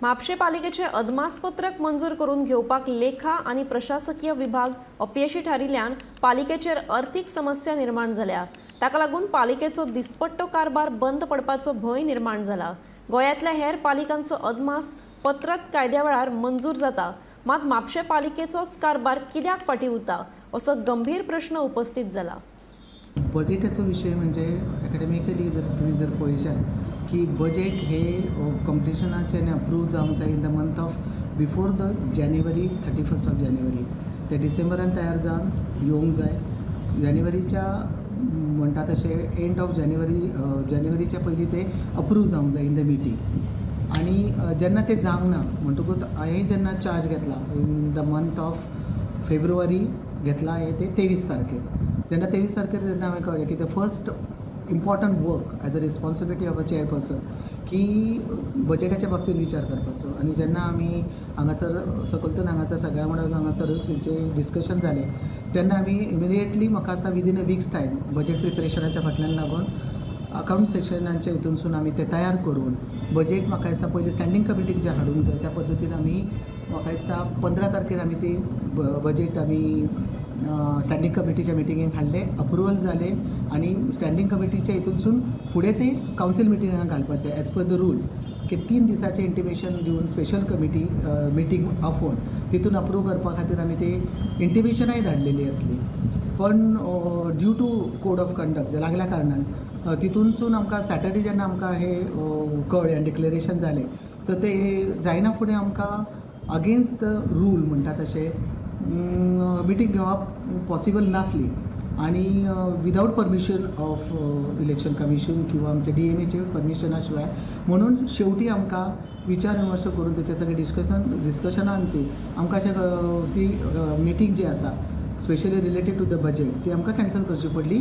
म्हापशें पालिकेचे अदमासपत्रक मंजूर करून घेवपाक लेखा आनी प्रशासकीय विभाग अपयशी थारिल्ल्यान पालिकेचेर अर्थीक समस्या निर्माण जाल्या. ताका लागून पालिकेचो दिसपट्टो कारभार बंद पडपाचो भंय निर्माण जाला. गोंयांतल्या हेर पालिकांचो अदमास पत्रक कायद्या वेळार मंजूर जाता, मात म्हापशें पालिकेचोच कारभार कित्याक फाटीं उरता असो गंभीर प्रश्न उपस्थित जाला. बजेटाचो विशय म्हणजे एकाडेमिकली जर तुमी जर पळयशात की बजेट हे कंप्लिशनाचे आनी अप्रूव जावंक जाय in the month of before the January 31st of January. ते डिसेंबरान तयार जावन येवंक जाय. जानेवारीच्या म्हणटा तशें एंड ऑफ जानेवारी, जानेवारीच्या पयलीं ते अप्रूव जावंक जाय इन the meeting. आनी जेन्ना ते जावंक ना म्हणटकूच हांवें जेन्ना चार्ज घेतला in the month of February घेतला हांवें ते 23 तारखेर, जेन्ना 23 तारखेर जेन्ना हांवें कळ्ळें की the first important work as a responsibility of a chairperson की बजेटाच्या बाबतींत विचार करपाचो. आनी जेन्ना आमी हांगासर सकलतून हांगासर सगळ्या वांगडा हांगासर तेचें डिस्कशन जालें तेन्ना आमी इमिडिएटली म्हाका आसता within a week's time budget प्रिपरेशनाच्या फाटल्यान लागून अकावंट सेक्शनाच्या हितूनसून आमी तें तयार करून बजेट म्हाका दिसता पयलीं स्टँडींग कमिटीक जें हाडूंक जाय त्या पद्दतीन आमी म्हाका दिसता 15 तारखेर आमी ती बजेट आमी स्टँडींग कमिटीच्या मिटिंगेक हाडलें, अप्रुवल जालें आनी स्टँडींग कमिटीच्या हितूनसून फुडें तें कावन्सील मिटिंगाक घालपाचें एज पर the rule की 3 दिसाचें इंटिमेशन दिवन स्पेशल कमिटी मिटींग आफोवन तितून अप्रूव करपा खातीर आमी ते इंटिमेशनाय धाडलेली आसली. पण due to code of conduct लागल्या कारणान तितूनसून आमकां सॅटर्डे जेन्ना आमकां हे कळ्ळें आनी डिक्लेरेशन जालें तर ते जायना फुडें आमकां अगेन्स्ट the rule म्हणटा तशें मिटींग घेवप पॉसिबल नासली आनी without permission of election commission किंवा आमच्या DMAचे परमिशना शिवाय, म्हणून शेवटी आमकां विचार विमर्श करून तेचे सगळे डिस्कशनान ती आमकां अशें ती मिटींग जी आसा specially related to the budget ती आमकां कॅन्सल करची पडली,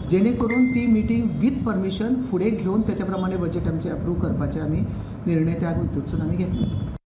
जेणे करून ती मिटींग वीथ परमिशन फुडें घेवन तेच्या प्रमाणे बजेट आमचें अप्रूव करपाचें आमी निर्णय त्या हितूंतसून आमी घेतले.